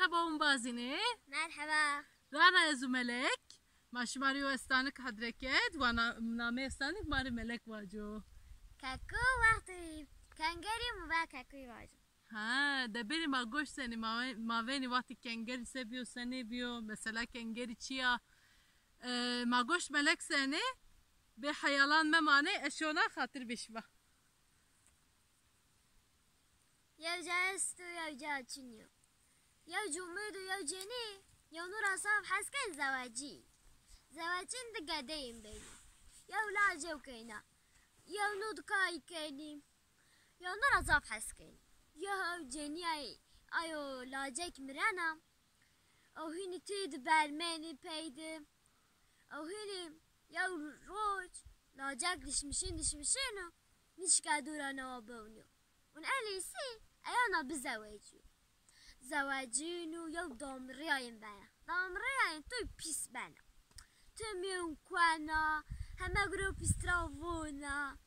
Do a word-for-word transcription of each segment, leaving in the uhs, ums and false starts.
Merheba, umbazîne. Merheba. Rana ez û Melek. Ma şima rê yo estanik hedre kerd, wa na-, namê estanik ma rê Melek vaco. Keko wextî kengerî mi va kekuyî vaco. Ha, de bêrê ma goş senî, ma, ma venî wextî kengerî se bîyo, se nêbîyo, mesela kengerî çi ya? E, ma goş Melek senî, bê heyalan memanê, ez şona xatir bê şima. Yew ca esto, yew ca çin yo. Yew cumid û yew cenî, yewnû ra zaf hes kên zewecî. Zewecîn di gedeyên benî. Yew lacew keyna. Yewnû di kayî kenî. Yewnû ra zaf hes kenî. Yew cenîyay ayo lacek mirena. Ew hînî tê di bermenî pey di. Ew hînî yew roj lacek dişmişîn dişmişîno, nişka dûra newa bewnîyo. Ûn elîsî eyana bizewecîyo. Zewecîno yew damirîyayên bena. Damirîyayên toy pîs bena. Timî ûn kuena, heme gure pîstira vona.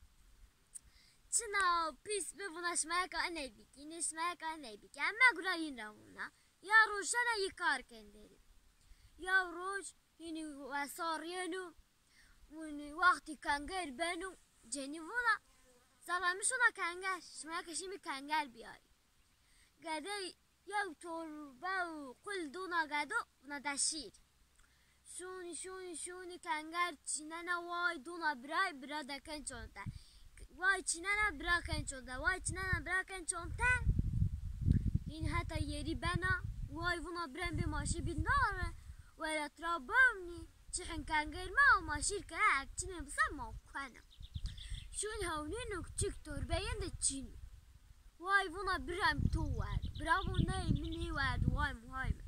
Çina pîs bi vona şima yeka eney bikî, nê şima yeka eney bikî. Heme gure yîn ra vona. Ya rojena yî kar kên derî. Ya roj hînî wesar yeno, û wextî kenger beno, cenî vona, zala mi şona kenger, şima ke şîmî kenger biyarî. Gedey yew torbe û qul dona gedo, vona de şîr. Şûnî, şûnî, şûnî, kenger çînena, way dona biray, bira de ken çonte. Way çînena, bira ken çonte. Way çînena, bira ken çonte. Hîn heta yerî bena. Way vuna birem bê ma şî bîn dare. Wela tira bewnî. Çi hin kenger ma, ma şîr kena, ek çinê bise ma kuena. Şûn hewnîno, çik torbeyên de çîn. Way vuna birem to werdo. Bravo, ney mi nêwerdo, way mi, hay mi.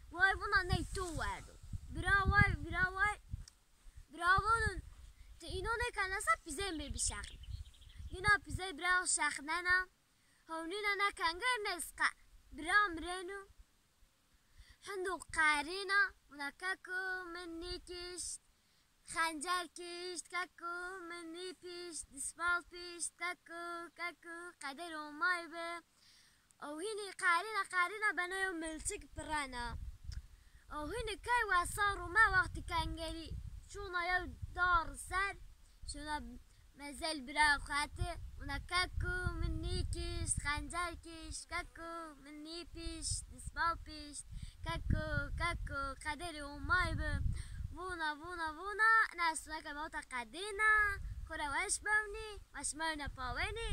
Way vuna ney to werdo. Bira way, bira way. Bravo nun. Ti îno nêkenesa pîzeyê mi bişexnî. Yina pîzey bira şexnena. Hewnîna ne kenger ne isqa. Bira mireno. Hindo qerîna, vuna keko min nîkişt. Xencer kişt, keko min nîpişt, dismal pişt, keko, keko, qeder omay bi. Ew hînî qerîna, qerîna bena yew milçik pirena. Ew hînî key wesar ûme wextî kengerî şûna yew dar ser, şûna mezel bira xo hete, vuna keko min nîkişt, xencer kişt, keko min nîpişt, dismal pişt, keko, keko, qederî omay bi. Vûna, vûna, vûna, ina estuneke ma wita qedîna, xo ra weş bewnî, ma şima wina pawenî,